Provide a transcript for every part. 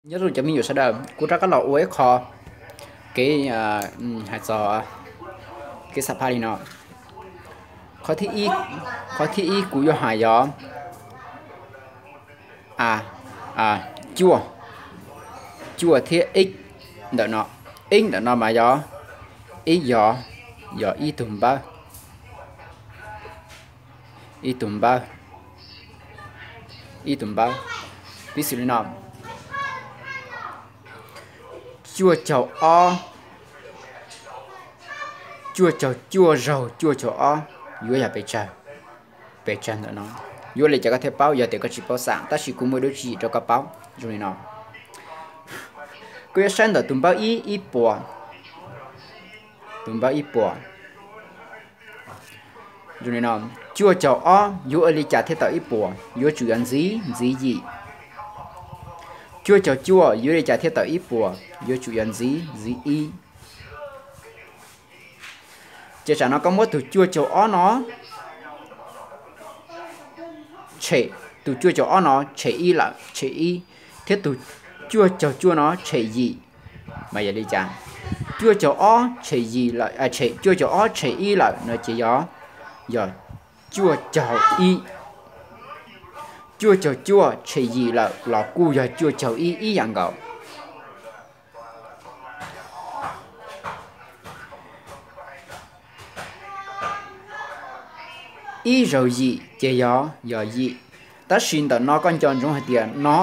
Nyob zoo cov me nyuam sawv daws, kuv rov qab los ua ib qho kev hais txog kev xam phaj li no. Qhov thib ib kuv yuav hais yog a, cuaj, cuaj thiab ib ntawm no. Ib ntawm no mas yog, ib yog, yog ib tug npawb, ib tug npawb, ib tug npawb. Piv xws li no, cuaj caug ob, cuaj caug cuaj zaug cuaj caug ob yuav yog pes tsawg? Pes tsawg ntawm no? Yuav li cas koj thiaj paub yog tias koj tsis paub xam, tab sis kuv muaj lub tswv yim rau koj paub zoo li no. Koj yuav saib ntawm tus npawb ib, ib puas, tus npawb ib puas. Zoo li no, cuaj caug ob yuav ua li cas thiaj tawm ib puas? Yuav tsum yog ntxiv, ntxiv yim. Cuaj caug cuaj yuav ua li cas thiaj tawm ib puas? Yuav tsum yog ntxiv, ntxiv ib. Ces tsam no koj muab tus cuaj caug ob no tshem, tus cuaj caum ob no tshem ib lawm, tshem ib, thiab tus cuaj caug cuaj no tshem yim, mas yog li cas? Cuaj caum ob tshem yim lawm, cuaj caum ob tshem ib lawm no ces yog, yog cuaj caug ib. Cuaj caug cuaj tshem yim lawm los kuj yog cuaj caug ib ib yam nkaus. Ib zaug yim ces yog, yog yim. Tab sis ntawm no koj nco ntsoov hais tias no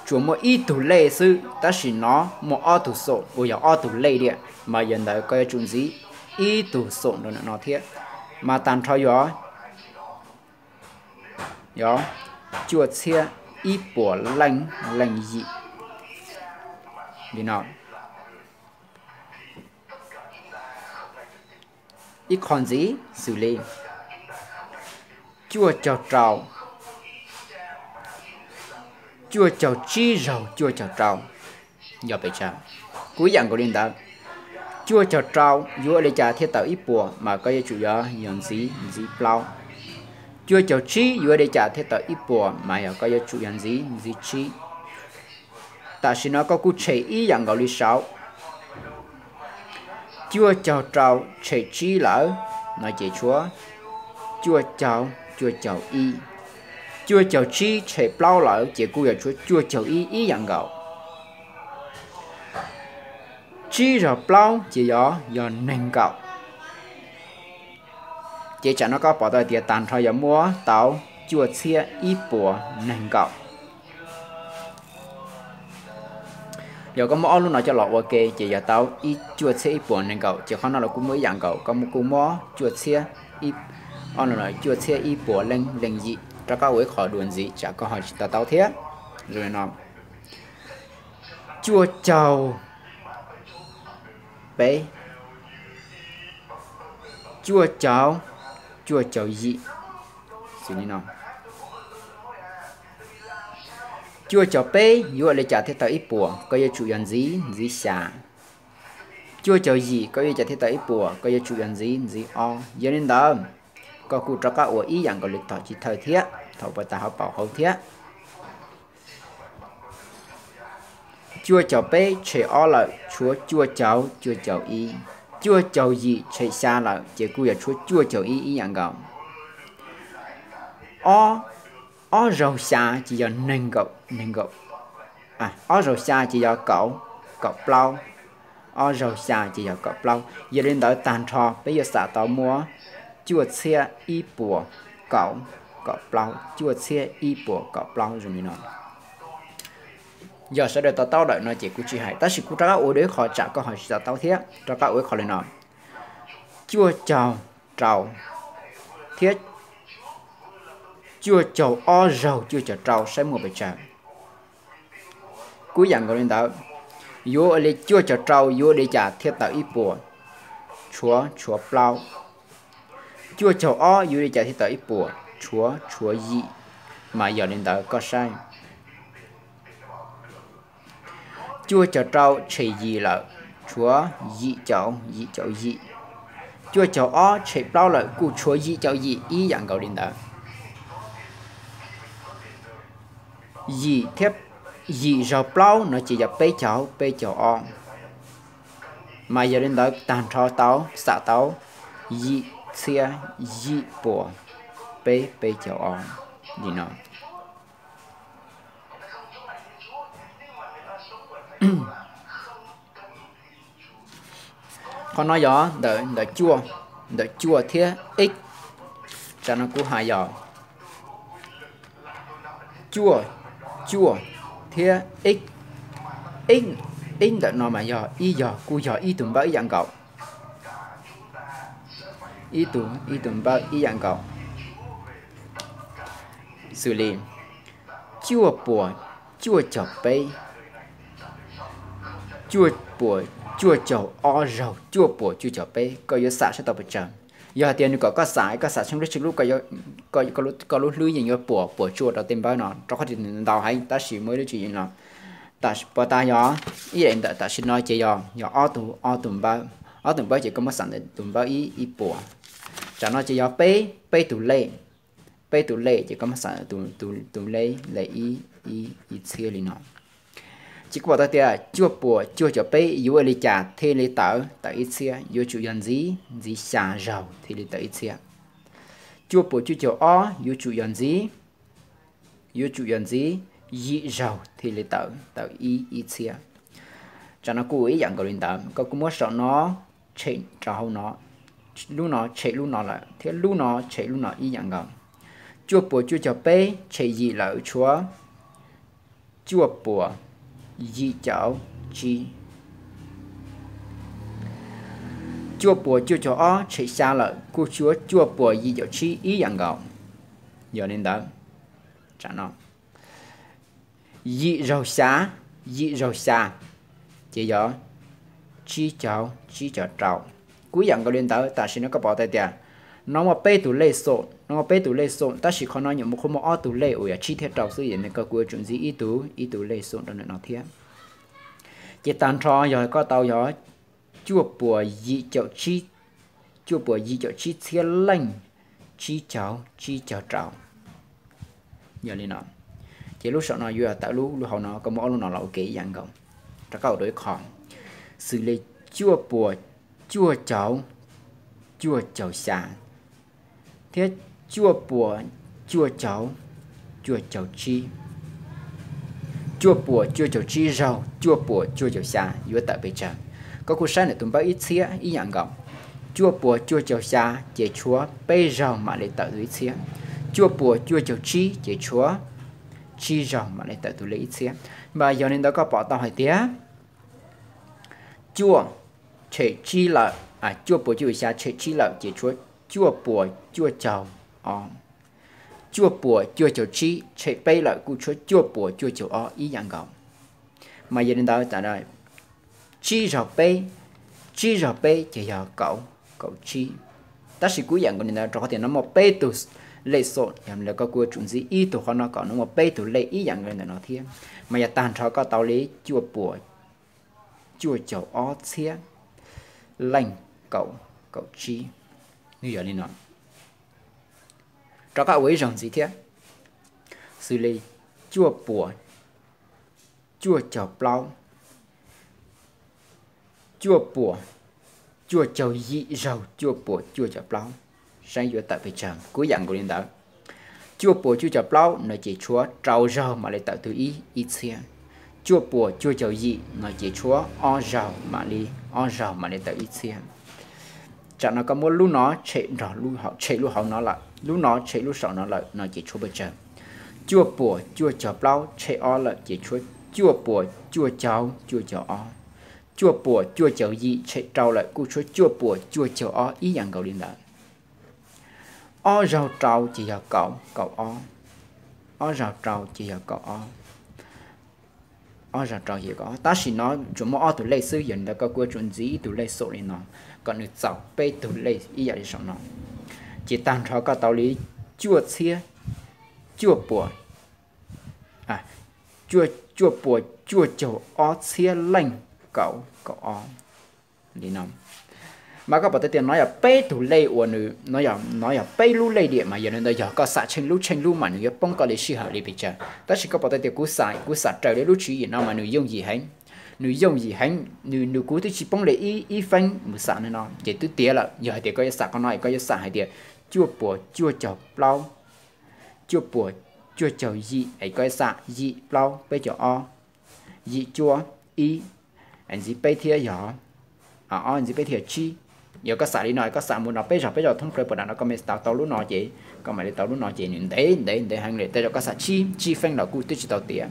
tsuas muaj ib tug lej xwb, tab sis no muaj ob tug xoom uas yog ob tug lej li, mas yog ntawd koj yuav tsum ntxiv ib tug xoom rau ntawm no thiab, mas tag nrho yog, yog cuaj txhiab ib puas leej, leej yim li no. Ib qho ntxiv xws li cuaj caug rau, cuaj caug tsib zaug cuaj caug rau yog pes tsawg? Kuj ib yam nkaus li ntawd, cuaj caug rau yuav ua li cas thiaj tawm ib puas? Mas koj yuav tsum yog, yog ntxiv, ntxiv plaub. Cuaj caug tsib yuav ua li cas thiaj tawm ib puas? Mas yog koj yuav tsum yog ntxiv, ntxiv tsib. Tam sim no koj kuj tshem ib yam nkaus li saud. Cuaj caug rau tshem tsib lawm no ces tshuav cuaj caug, cuaj caug ib. Cuaj caug tsib tshem plaub lawm ces kuj yog tshuav cuaj caug ib ib yam nkaus. Tsib zaug plaub ces yog, yog nees nkaum. Ces tsam no koj pom tau tias tag nrho yog muaj tau cuaj txhiab ib puas nees nkaum. Yog koj muab ob lub no coj los ua ke ces yog tau ib, cuaj txhiab ib puas nees nkaum, ces qhov no los kuj muaj ib yam nkaus, koj kuj muab cuaj txhiab, ob no los cuaj txhiab ib puas leej, leej yim. Rov qab ua ib qho dua ntxiv tsam koj ho tsis to taub thiab. Zoo li no, cuaj caug peb, cuaj caug, cuaj caug yim, xws li no. Cuaj caug peb yuav ua li cas thiaj tau ib puas? Koj yuav tsum yog ntxiv, ntxiv xya. Cuaj caug yim koj yuav ua li cas thiaj tau ib puas? Koj yuav tsum yog ntxiv, ntxiv ob. Yog li ntawd, koj kuj rov qab ua ib yam nkaus li tom tsis thawj thiab, thaum puag ta ho paum hauv thiab. Cuaj caum peb tshem ob lawm tshuav cuaj caum, cuaj caum ib. Cuaj caum yim tshem xya lawm ces kuj yog tshuav cuaj caum ib ib yam nkaus. Ob, ob zaug xya ces yog nees nkaum, nees nkaum. Ob zaug xya ces yog kaum, kaum plaub. Ob zaug xya ces yog kaum plaub. Yog li ntawd tag nrho peb yuav xam tau muaj cuaj txhiab ib puas kaum, kaum plaub, cuaj txhiab ib puas kaum plaub zoo li no. Yog sawv daws to taub lawm no ces kuv tsis hais, tab sis kuv rov qab ua dua ib qho tsam koj ho tsis to taub thiab, rov qab ua ib qho li no. Cuaj caum rau thiab cuaj caum ob zaug cuaj caum rau saib muaj pes tsawg. Kuj yam nkaus li ntawd, yuav ua li cuaj caum rau yuav ua li cas thiaj tawm ib puas? Tshuav, tshuav plaub. Cuaj caum ob yuav ua li cas thiaj tawm ib puas? Tshuav, tshuav yim. Mas yog li ntawd koj saib. Cuaj caum rau tshem yim lawm, tshuav yim caum, yim caum yim. Cuaj caum ob tshem plaub lawm kuj tshuav yim caum yim ib yam nkaus li ntawd. Yim thiab Yim zaug plaub no ces yog peb caug, peb caug ob. Mas yog li ntawd tag nrho tau xam tau yim txhiab yim puas peb, peb caug ob li no. Qhov no yog ntawm, ntawm cuaj, ntawm cuaj thiab ib. Tsam no kuv hais yog cuaj, cuaj thiab ib, ib, ib ntawm no mas yog ib, yog kuj yog ib tug npawb ib yam nkaus. Ib tug, ib tug npawb ib yam nkaus. Xws li cuaj puas cuaj caug peb, cuaj puas cuaj caug ob zaug cuaj puas cuaj caug peb, koj yuav xam sab tau pes tsawg. Yog hais tias nws kom koj xam, koj xam tsheej lub tsheej lub, koj lub hlwb yeej yuav puas, puas tsuaj rau tej npawb no, rau qhov tias nws ntau heev, tab sis muaj ib lub tswv yim no. Tam, puas tas yog ib yam ntawm tam sim no ces yog, yog ob tug, ob tug npawb. Ob tug npawb ces koj muab xam ntawm tus npawb ib, ib puas. Tsam no ces yog peb, peb tus lej, peb tus lej ces koj muab xam tus, tus, tus lej, lej ib, ib, ib txhiab li no. Ces koj pom tau tias cuaj puas cuaj caum peb yuav ua li cas thiaj li tawm, tawm ib txhiab? Yuav tsum yog ntxiv, ntxiv xya zaug thiaj li tawm ib txhiab. Cuaj puas cuaj caum ob yuav tsum yog ntxiv, yuav tsum yog ntxiv yim zaug thiaj li tawm, tawm ib, ib txhiab. Tsam no kuj ua ib yam nkaus li ntawd, koj kuj muab saum no tshem rau hauv no, lub no tshem lub no lawm thiab lub no tshem lub no ib yam nkaus. Cuaj puas cuaj caum peb tshem yim lawm tshuav cuaj puas yim caum tsib. Cuaj puas cuaj caum ob tshem xya lawm kuj tshuav cuaj puas yim caum tsib ib yam nkaus. Yog li ntawd, tsam no yim zaug xya, yim zaug xya ces yog tsib caug, tsib caug rau. Kuj ib yam nkaus li ntawd, tam sim no koj pom tau tias no muaj peb tus lej xum, no muaj peb tus lej xum, tab sis qhov no nyuam qhuav muaj ob tug lej uas yog tsib thiab rau xwb, yog li ntawd koj kuj yuav tsum ntxiv ib tug, ib tug lej xum rau ntawm no thiab. Ces tag nrho yog koj tau yog cuaj puas yim caum tsib, cuaj puas yim caum tsib txhiab leej tsib caug, tsib caug rau. Yog li no, ces lub saum no yuav tawm lub, lub hauv no, koj muab ob lub no los ua ke ib yam nkaus. Rov qab ua dua ib qho, xws li cuaj puas cuaj caum, cuaj caum xya, thiab cuaj puas cuaj caum, cuaj caum tsib. Cuaj puas cuaj caum tsib zaug cuaj puas cuaj caum xya yuav tawm pes tsawg? Koj kuj saib ntawm tus npawb ib txhiab ib yam nkaus. Cuaj puas cuaj caum xya ces tshuav peb zaug mam li tawm tus ib txhiab. Cuaj puas cuaj caum tsib ces tshuav tsib zaug mam li tawm tus lej ib txhiab. Mas yog li ntawd koj pom tau hais tias cuaj tshem tsib lawm, cuaj puas cuaj caum xya tshem tsib lawm ces tshuav cuaj puas cuaj caum ob. Cuaj puas cuaj caum tsib tshem peb lawm kuj tshuav cuaj puas cuaj caum ob ib yam nkaus. Mas yog li ntawd, tsib zaug peb, tsib zaug peb ces yog kaum, kaum tsib. Tab sis kuj ib yam nkaus li ntawd, rau qhov tias no muaj peb tug lej xum, yog li ntawd koj kuj yuav tsum ntxiv ib tug qhov no kom no muaj peb tug lej ib yam nkaus li ntawm no thiab. Mas yog tag nrho koj tau li cuaj puas cuaj caum ob txhiab leej kaum, kaum tsib. Nws yog li no. Rov qab ua ib zaug ntxiv thiab, xws li cuaj puas cuaj caum plaub, cuaj puas cuaj caum yim zaug cuaj puas cuaj caum plaub, saib yuav tawm pes tsawg. Kuj ib yam nkaus li ntawd, cuaj puas cuaj caum plaub no ces tshuav rau zaug mam li tawm tus ib, ib txhiab. Cuaj puas cuaj caum yim no ces tshuav ob zaug mam li, ob zaug mam li tawm ib txhiab. Tsam no koj muab lub no tshem nrog lub hauv, tshem lub hauv no lawm, lub no tshem lub saum no lawm no ces tshuav pes tsawg? Cuaj puas cuaj caum plaub tshem ob lawm ces tshuav cuaj puas cuaj caum, cuaj caum ob. Cuaj puas cuaj caum yim tshem rau lawm kuj tshuav cuaj puas cuaj caum ob ib yam nkaus li ntawd. Ob zaug rau ces yog kaum, kaum ob. Ob zaug rau ces yog kaum ob. Ob zaug rau ces kaum ob, tab sis no tsuas muaj ob tug lej xwb, yog li ntawd koj kuj yuav tsum ntxiv ib tug lej xum li no kom nws txaus peb tug lej ib yam li saum no. Ces tag nrho koj tau li cuaj txhiab cuaj puas, cuaj, cuaj puas cuaj caum ob txhiab leej kaum, kaum ob li no. Mas koj pom tau tias no yog peb tug lej uas nws, no yog peb lub lej diam, mas yog li ntawd yog koj xam tsheej lub tsheej lub mas nws yuav poob koj li sij hawm li pes tsawg. Tab sis koj pom tau tias kuv xam, kuv xam raws li lub tswv yim no mas nws yooj yim heev. Nws yooj yim heev, nws, nws kuv twb tsis poob li ib, ib feeb mus xam no, ces twb tiav lawm. Yog hais tias koj yuav xam qhov no es koj yuav xam hais tias cuaj puas cuaj caug plaub, cuaj puas cuaj caug yim, es koj yuav xam yim plaub peb caug ob, yim cuaj ib, ntxiv peb thiab yog, ob ntxiv peb thiab tsib. Yog koj xam li no, koj xam mus no peb zaug peb zaug thoob plaws puas dam no koj mam tau tau lub no ces, koj mam li tau lub no ces nws ntev ntev ntev heev li. Tej zaum koj xam tsib, tsib feeb los kuj twb tsis tau tiav.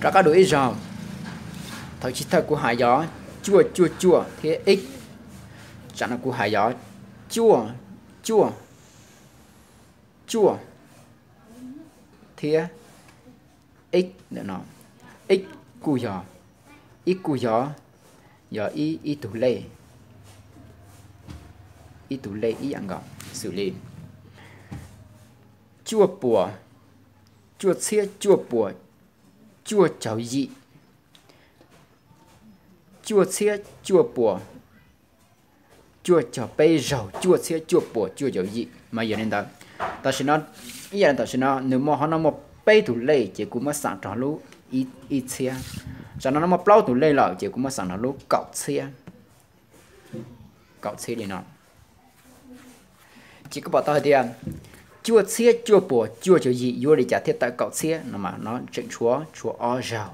Rov qab dua ib zaug, thaum chiv thawj kuv hais yog cuaj cuaj cuaj thiab ib, tsam no kuv hais yog cuaj cuaj cuaj thiab ib ntawm no. Ib kuj yog, ib kuj yog, yog ib, ib tug lej, ib tug lej ib yam nkaus, xws li cuaj puas, cuaj txhiab cuaj puas cuaj caug yim, cuaj txhiab cuaj puas cuaj caug peb zaug cuaj txhiab cuaj puas cuaj caug yim. Mas yog li ntawd, tam sim no, ib yam li tam sim no nws muaj, qhov no muaj peb tug lej ces kuv muab xam rau lub ib txhiab. Tam sim no no muaj plaub tug lej lawm ces kuv muab xam rau lub kaum txhiab, kaum txhiab li no. Ces koj pom tau hais tias cuaj txhiab cuaj puas cuaj caug yim yuav li cas thiaj tawm kaum txhiab no mas no tseem tshuav, tshuav ob zaug.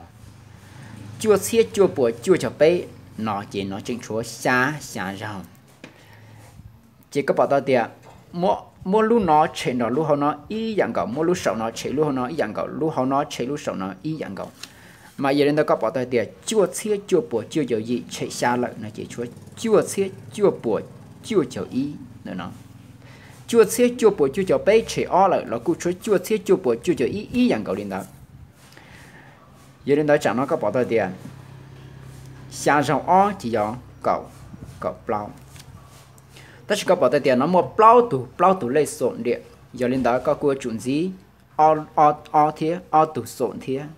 Cuaj txhiab cuaj puas cuaj caug peb no ces no tseem tshuav xya, xya zaug. Ces koj pom tau tias muab lub no tshem nrog lub hauv no ib yam nkaus, muab lub saum no tshem lub hauv no ib yam nkaus, lub hauv no tshem lub saum no ib yam nkaus. Mas yog li ntawd koj pom tau hais tias cuaj txhiab cuaj puas cuaj caug yim tshem xya lawm no ces tshuav cuaj txhiab cuaj puas cuaj caug ib ntawm no. Cuaj txhiab cuaj puas cuaj caug peb tshem ob lawm los kuj tshuav cuaj txhiab cuaj puas cuaj caug ib ib yam nkaus li ntawd. Yog li ntawd tsam no koj pom tau tias xya zaug ob ces yog kaum, kaum plaub. Tab sis koj pom tau tias no muaj plaub tug, plaub tug lej xom diam, yog li ntawd koj kuj yuav tsum ntxiv ob thiab, ob tug xom thiab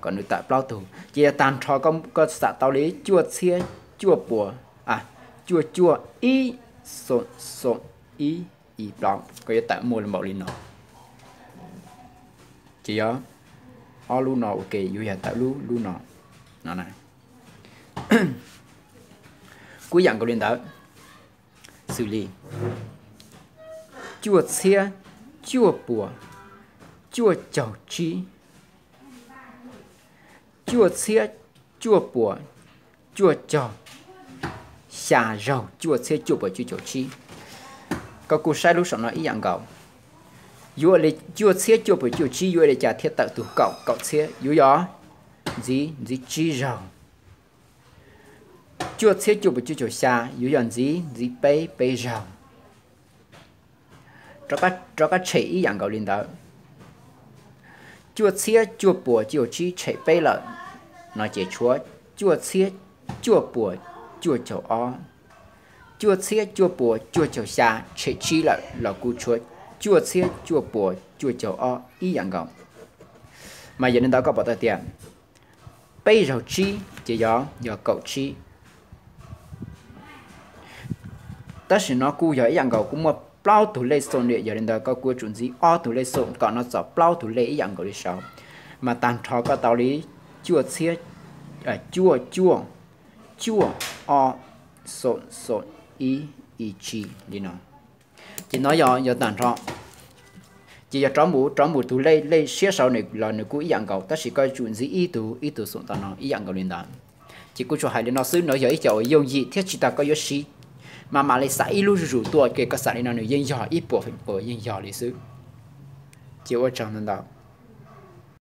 kom nws tawm plaub tug. Ces yog tag nrho koj xam tau li cuaj txhiab cuaj puas, cuaj cuaj ib xom xom ib ib plaub, koj yuav tawm muaj li npaum li no. Ces yog ob lub no ua ke yuav yog tawm lub, lub no, no na. Kuj yam nkaus li ntawd, xws li cuaj txhiab cuaj puas cuaj caug tsib, cuaj txhiab cuaj puas cuaj caug xya zaug cuaj txhiab cuaj puas cuaj caug tsib. Koj kuj saib lub saum no ib yam nkaus. Yuav li cuaj txhiab cuaj puas cuaj caug tsib yuav li cas thiaj tawm tus kaum, kaum txhiab? Yuav yog ntxiv, ntxiv tsib zaug. Cuaj txhiab cuaj puas cuaj caug xya yuav yog ntxiv, ntxiv peb, peb zaug. Rov qab tshem ib yam nkaus li ntawd. Cuaj txhiab cuaj puas cuaj caug tsib tshem peb lawm, no ces tshuav cuaj txhiab cuaj puas cuaj caug ob. Cuaj txhiab cuaj puas cuaj caug xya tshem tsib lawm los kuj tshuav cuaj txhiab cuaj puas cuaj caug ob ib yam nkaus. Mas yog li ntawd koj pom tau tias peb zaug tsib ces yog, yog kaum tsib. Tab sis no kuj yog ib yam nkaus, kuj muaj plaub tug lej xom li, yog li ntawd koj kuj yuav tsum ntxiv ob tug lej xom kom no txog plaub tug lej ib yam nkaus li saud. Mas tag nrho koj tau li cuaj txhiab cuaj cuaj cuaj ob xom xom ib ib tsib li no. Ces no yog, yog tag nrho. Ces yog rov mus, rov mus tus lej, lej siab saud los nws kuj ib yam nkaus, tab sis koj yuav tsum ntxiv ib tug, ib tug xom tau no ib yam nkaus li ntawd. Ces kuv tsuas hais li no xwb, no yog ib co uas yooj yim thiab tsis tas koj yuav siv, mas mam li xam ib lub zuj zus tuaj, ces koj xam li no nws yeej yog ib puas feem pua yeej yog li xwb. Ces ua tsaug ntau ntau.